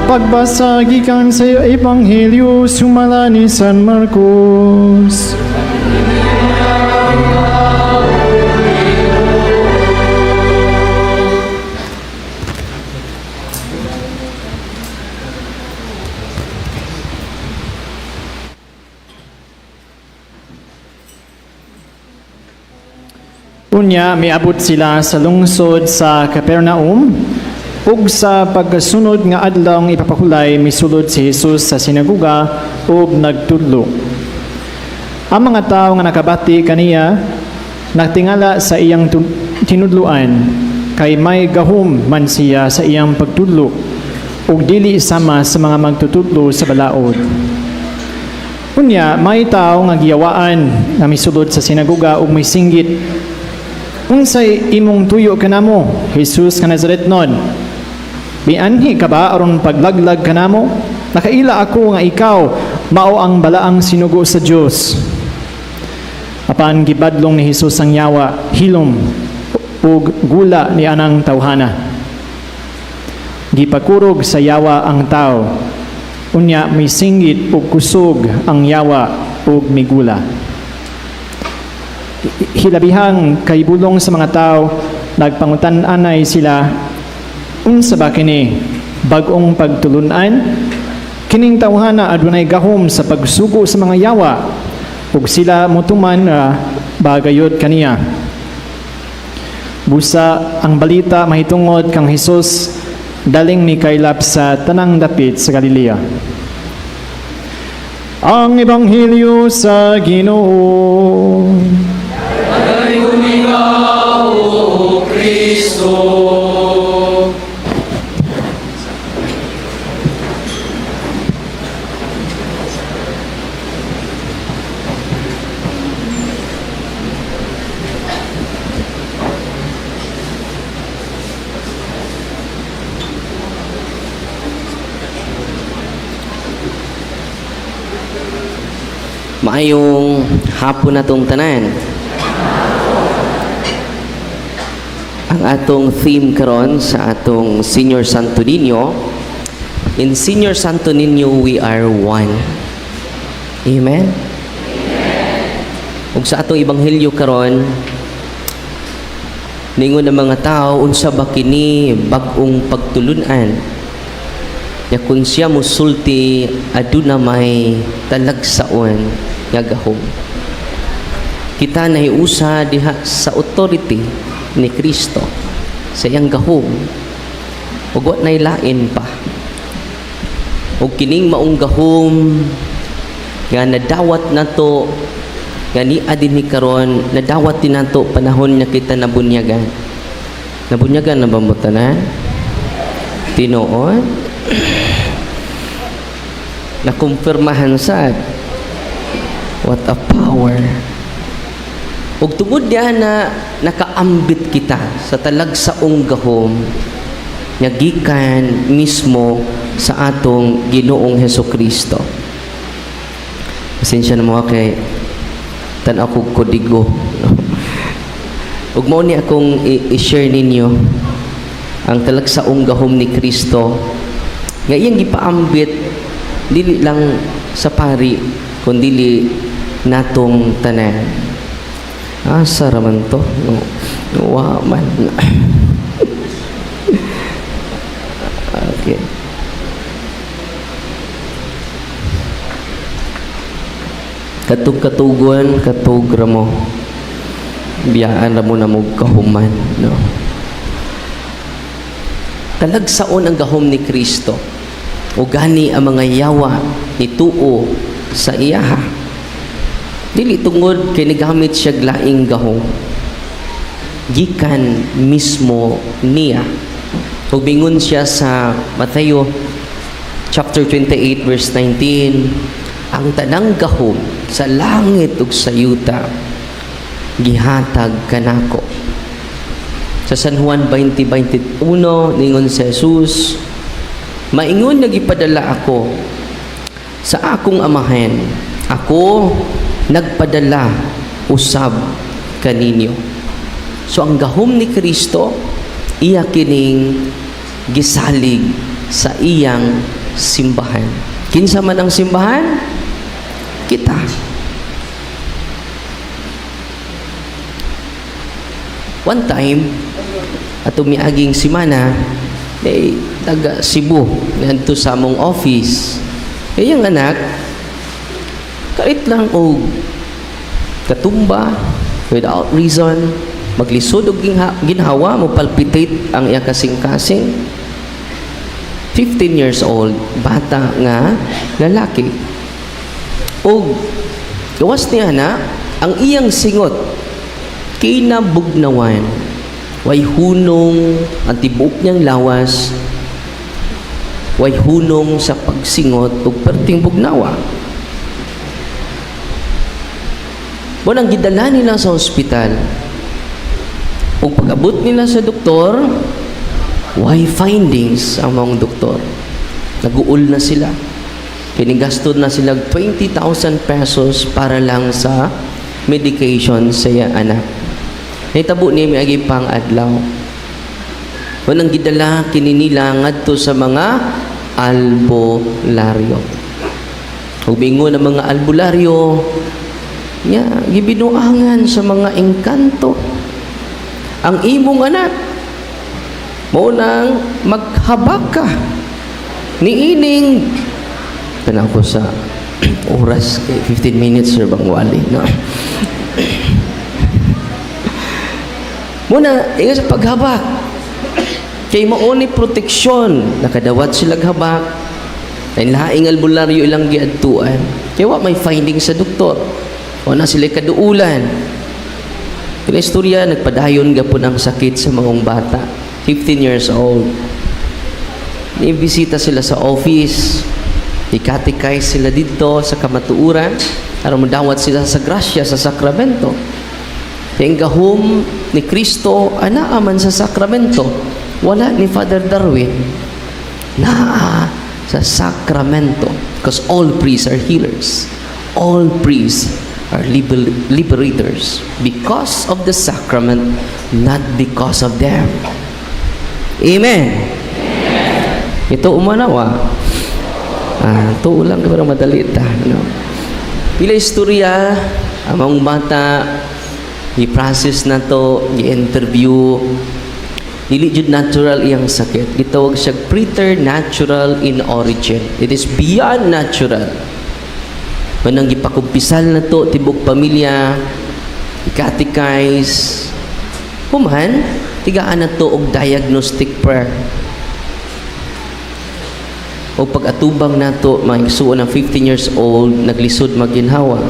Pagbasa gikan sa Ebanghelyo sumala ni San Marcos. Unya miabot sila sa lungsod sa Capernaum ug sa pagkasunod nga adlaw nga ipapahuway, misulod si Jesus sa sinagoga ug nagtudlo. Ang mga tawo nga nakabati kaniya nagtingala sa iyang tinudloan, kay may gahom man siya sa iyang pagtudlo ug dili sama sa mga magtutudlo sa balaod. Unya may tawo nga giyawaan nga misulod sa sinagoga ug misinggit, "Unsay imong tuyo kanamo, Jesus nga Nazaretnon? Mianhi ka ba aron paglaglag kanamo? Nakaila ako nga ikaw mao ang balaang sinugo sa Dios." Apan gibadlong ni Jesus ang yawa, "Hilom ug gula ni anang tawhana." Gipakurog sa yawa ang tawo. Unya misinggit og kusog ang yawa ug migula. Hilabihang kahibulong sa mga tao, nagpangutan-anay sila, "Unsa ba kini? Bag-ong pagtulunan? Kining tawhana adunay gahom sa pagsugo sa mga yawa, ug sila motuman ba gayud kaniya?" Busa ang balita mahitungod kang Hesus daling mikaylap sa tanang dapit sa Galilea. Ang Ebanghelyo sa Ginoo. Dayon ikaw, O Kristo. Maayong hapon natong tanan. Ang atong theme karon sa atong Senior Santo Niño, in Senior Santo Niño we are one. Amen. Ug sa atong ebanghelyo karon, ningon ang mga tao, "Unsa ba kini bag-ong pagtulunan? Ya kun siya musulti, aduna may talagsaon nga gahom." Kita nahiusa diha sa authority ni Kristo, sa iyang gahom, ug wa nay lain pa. Ug kining maong gahom nga nadawat nato nga nia dinhi karon, nadawat din nato panahon nga kita nabunyagan. Nabunyagan na ba mo tanan? Tinuod? Nakumpirmahan sad. What a power! Ug tungod diha na nakaambit kita sa talagsaong gahom nga gikan mismo sa atong Ginoong Heso Kristo. Pasensya na mo kay tan-aw kog kodigo. Ug mao ni akong i-share ninyo ang talagsaong gahom ni Kristo nga iyang gipaambit dili lang sa pari kundili natong tanan. Asa raman to? No, wa man. Okay. Katug katugon, katug ra mo. Biyaan ra mo na mo kahuman, no? Talagsaon ang gahom ni Kristo. O gani ang mga yawa ni tuo sa iyaha. Dili tungod kay nagamit siya laing gahom. Gikan mismo niya. Ug mingon siya sa Mateo chapter 28 verse 19, "Ang tanang gahom sa langit ug sa yuta gihatag kanako." Sa San Juan 20:21, ningon si Jesus, "Maingon nga gipadala ako sa akong amahan, ako nagpadala usab kaninyo." So ang gahom ni Kristo iya kining gisalig sa iyang simbahan. Kinsa man ang simbahan? Kita. One time, ato miaging simana, eh, taga Cebu, ngadto sa among office. Eh, yung anak, kalit lang og katumba, without reason, maglisod og ginhawa, mo palpitate ang iya kasing-kasing. 15 years old, bata nga lalaki. Og gawas niya na ang iyang singot kinabugnawan, way hunong ang tibuok niyang lawas, way hunong sa pagsingot ug perting bugnawa. Mo nang gidala nila sa ospital. Ug pag-abot nila sa doktor, way findings ang mga doktor. Naguol na sila. Kinigasto na sila 20,000 pesos para lang sa medication sa iya anak. Nahitabo ni miagi pang adlaw. Wanang gidala kini nila ngadto sa mga albularyo. Ug miingon ang mga albularyo nya gibinuangan sa mga engkanto ang imong anak, mao nang maghabak ka niining. Tanaw ko sa oras kay 15 minutes, sir, bang wali no. Muna ingon sa paghabak kay mao ni proteksyon. Nakadawat sila habak. Lain laing albularyo ilang giadtuan kay wa may finding sa doktor, wa na sila kaduulan. Kaya istorya, nagpadayon gapon ang sakit sa maong bata, 15 years old. Nibisita sila sa office, ikatikay sila dito sa kamatuoran aron modawat sila sa grasya sa sakramento. Kaya ang gahom ni Kristo anaa man sa sakramento. Wala ni Father Darwin, naa sa sakramento, because all priests are healers, all priests are liberators because of the sacrament, not because of them. Amen. Ito umanawa. Tuo lang para madali ta, no? Pila istorya ang mga bata, i-process na to, i-interview. Dili jud natural iyang sakit. Gitawag siya preternatural in origin. It is beyond natural. Manang gipakumpisal na to tibok pamilya, ikatikais. Human, tigaan na to og diagnostic prayer. O pag-atubang nato, mga igsuon ng 15 years old, naglisod maginhawa.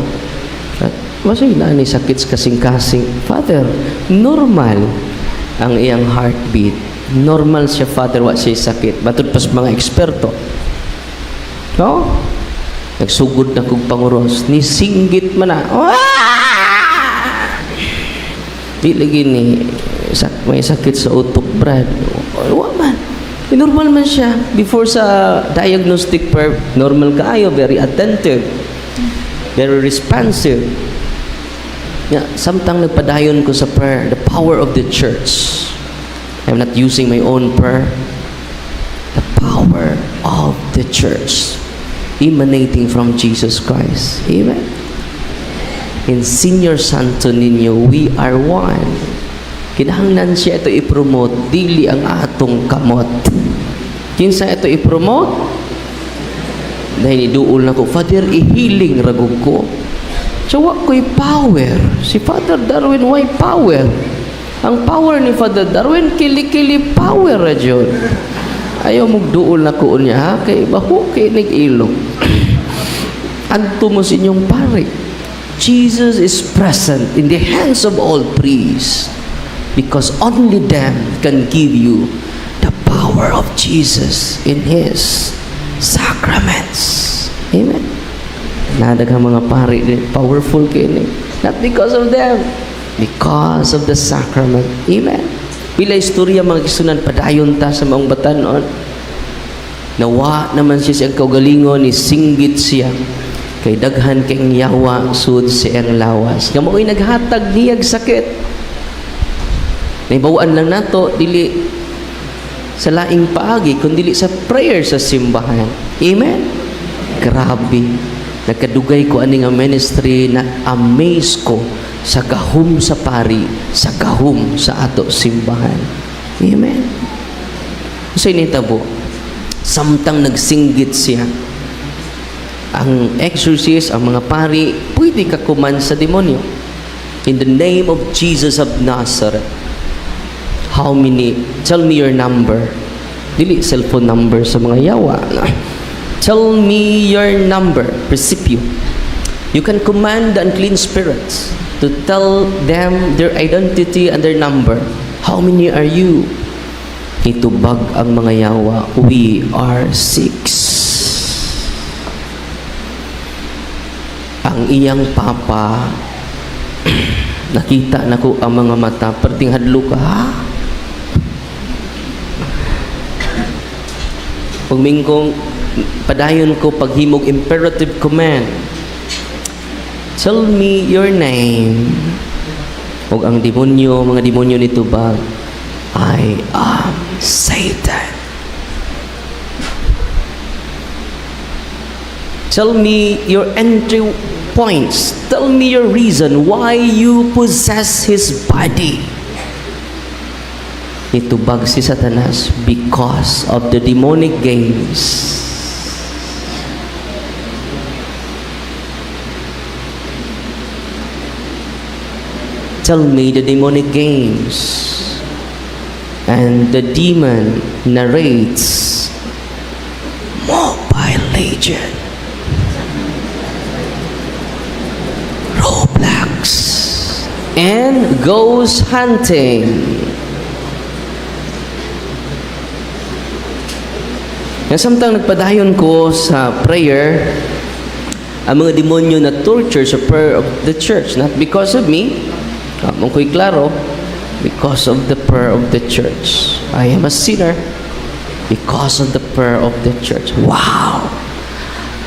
At masay na ni sakit sa kasing-kasing. Father, normal ang iyang heartbeat. Normal siya, Father, wa siya sakit. Batud pa sa mga eksperto. No? Nagsugod na kog panguros. Ni singgit man na. Ah! Di lagi ni may sakit sa utok, Brad. Wa man. Eh, normal man siya. Before sa diagnostic prayer, normal kaayo, very attentive, very responsive. Ya, samtang nagpadayon ko sa prayer, the power of the church. I'm not using my own prayer. The power of the church emanating from Jesus Christ. Amen. In Senior Santo Niño, we are one. Kinahanglan siya ito i-promote, dili ang atong kamot. Kinsa ito i-promote? Dahil iduol na ko, "Father, i-healing ragog ko." So, wa ko'y power. Si Father Darwin, why power? Ang power ni Father Darwin, kili-kili power ra jud. Ayaw mugduol na ko niya, ha? Kay baho kay nig-ilong. Adto mo sa inyong pare. Jesus is present in the hands of all priests because only them can give you the power of Jesus in His sacraments. Amen. Nadaghang mga pare, powerful kay ni. Not because of them, because of the sacrament. Amen. Pila istorya, mga igsuonan, padayon ta sa maong batanon. Nawa naman siya siyang kaugalingon, ni singgit siya. Kay daghan kay yawa sud sa iyang lawas. Nga mao'y naghatag niyag sakit. Naibawaan lang nato, dili Sa laing paagi kundi sa prayer sa simbahan. Amen. Grabe. Nagkadugay ko ani nga ministry, na amaze ko sa gahom sa pari, sa gahom sa ato simbahan. Amen. Unsay nitabo? Samtang nagsinggit siya, ang exorcist, ang mga pari, pwede ka command sa demonyo. In the name of Jesus of Nazareth. How many? Tell me your number. Dili cellphone number sa mga yawa. Tell me your number. Principio. You can command the unclean spirits to tell them their identity and their number. How many are you? Itubag ang mga yawa, "We are six." Ang iyang papa, nakita nako ang mga mata, perting hadlo ka, ha? Pag mingkong padayon ko paghimog imperative command, "Tell me your name." Ug ang demonyo, mga demonyo nitubag, "I am Satan." "Tell me your entry points. Tell me your reason why you possess his body." Nitubag si Satanas, "Because of the demonic games." "Tell me the demonic games." And the demon narrates, "Mobile Legend, Roblox, and ghost hunting." Nga samtang nagpadayon ko sa prayer, ang mga demonyo na torture sa prayer of the church, not because of me, among ko'y klaro, because of the prayer of the church. I am a sinner because of the prayer of the church. Wow!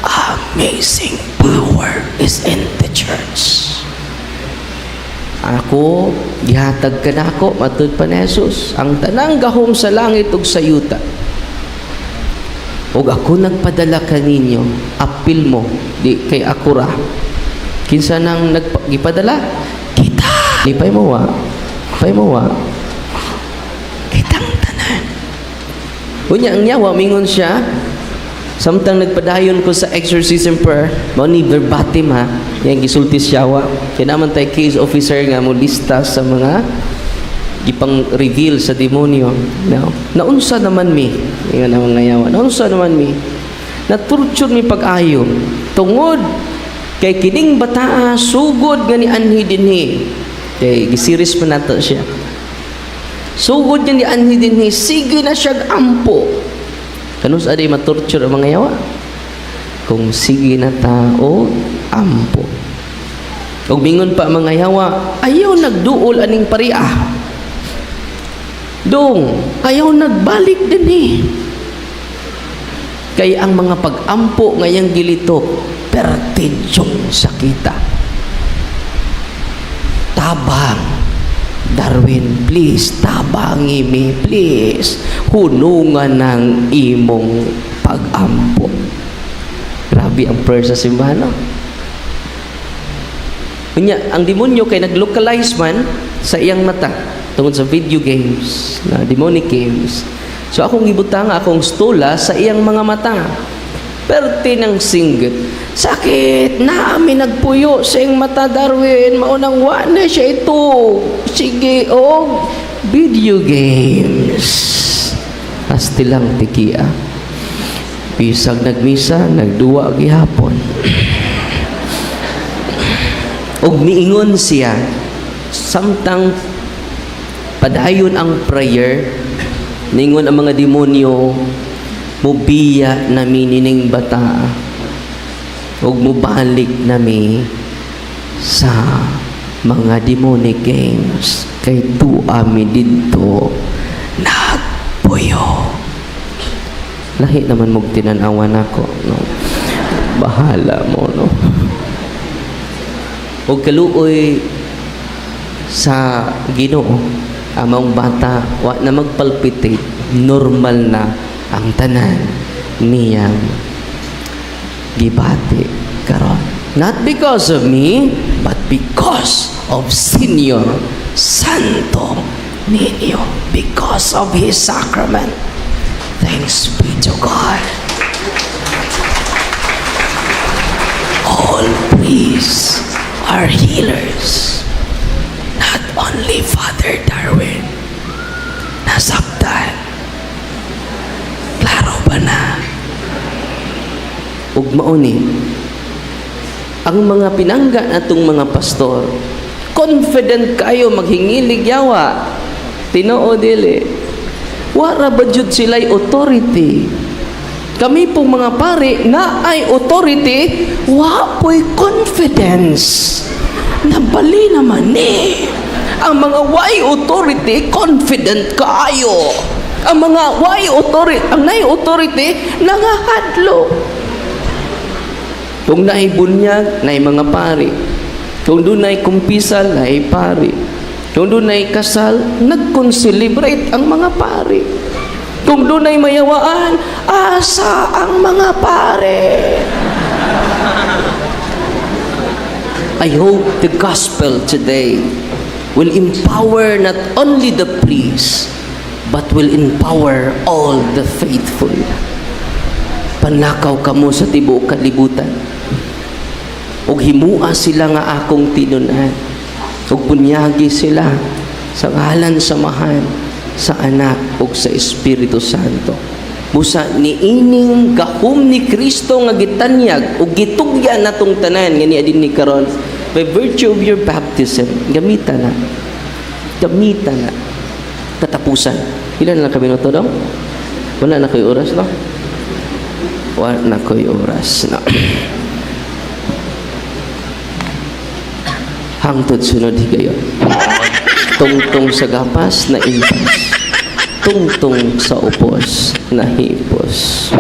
Amazing power is in the church. Ako, gihatag ka na ako, matud pa ni Jesus, ang tanang gahom sa langit ug sa yuta. Ug ako nagpadala kaninyo, apil mo, di kay ako ra. Kinsa nang gipadala? Kita. Lipay mo wa. Lipay mo wa. Kitang tanan. Unya ang yawa mingon siya, samtang nagpadayon ko sa exorcism prayer, mao ni verbatim ha, yang gisulti siya wa. Kaya naman tay case officer nga mo lista sa mga gipang reveal sa demonyo. No. Naunsa naman mi? Ingon ang mga yawa. Naunsa naman mi? Naturture mi pag-ayo. Tungod kay kining bataa sugod nga ni anhi dinhi. Kay gisiris pa nato siya. Sugod nga ni anhi dinhi, sige na siya ampo. Kanus adi matorture ang mga yawa? Kung sige na ta og ampo. Ug mingon pa ang mga yawa, ayaw nagduol aning pariah. Dong, ayaw nagbalik din eh. Kay ang mga pag-ampo ngayang gilitok, pertidyong sakita. Tabang. Darwin, please, tabangi mi, please. Hunungan ng imong pag-ampo. Grabe ang prayer sa simbahan, no? Unya, ang demonyo kay nag-localize man sa iyang mata tungod sa video games, na demonic games. So akong gibutang akong stola sa iyang mga mata. Perte ng singgit. Sakit, naami nagpuyo sa iyang mata, Darwin. Maunang wa na siya ito. Sige, og video games. Asti lang tikia. Bisag nagmisa, nagduwa gihapon. Og miingon siya, samtang padayon ang prayer, ningon ang mga demonyo, mubiya nami nining bata ug mubalik nami sa mga demonic games kay tuwa mi didto nagpuyo. Lahi naman mog tinan-awan nako, no? Bahala mo, no? Og kaluoy sa Ginoo, among bata wa na magpalpitate. Normal na ang tanan niyang gibati karon. Not because of me, but because of Senior Santo Niño. Because of His sacrament. Thanks be to God. All priests are healers. Not only Father Darwin. Nasabtan. Klaro ba na? Ug mao ni ang mga pinangga natong mga pastor, confident kayo maghingilig yawa. Tinuod dili? Wara ba jud sila'y authority? Kami pong mga pari na ay authority, wa po'y confidence. Nabali naman ni. Ang mga way authority, confident kaayo. Ang mga way authority, ang nay authority, nangahadlok. Kung naay bunyag, naay mga pari. Kung dunay kumpisal, naay pari. Kung dunay kasal, nag-concelebrate ang mga pari. Kung dunay mayawaan, asa ang mga pare? I hope the gospel today will empower not only the priests, but will empower all the faithful. Panlakaw kamo sa tibuok kalibutan. Ug himua sila nga akong tinun-an. Ug bunyagi sila sa ngalan sa Amahan, sa Anak ug sa Espiritu Santo. Busa niining gahom ni Kristo nga gitanyag ug gitugyan natong tanan nga niya dinhi karon by virtue of your baptism, gamita na. Gamita na. Katapusan. Ilan lang kami minuto dong? Wala na ko'y oras, no? Wala na ko'y oras, no? Hangtod sunod higayon. Tungtong sa gapas na impas. Tungtong sa upos na hipos.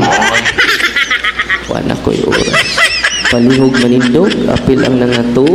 Wala ko'y oras. Palihog manindog, apil ang nangato.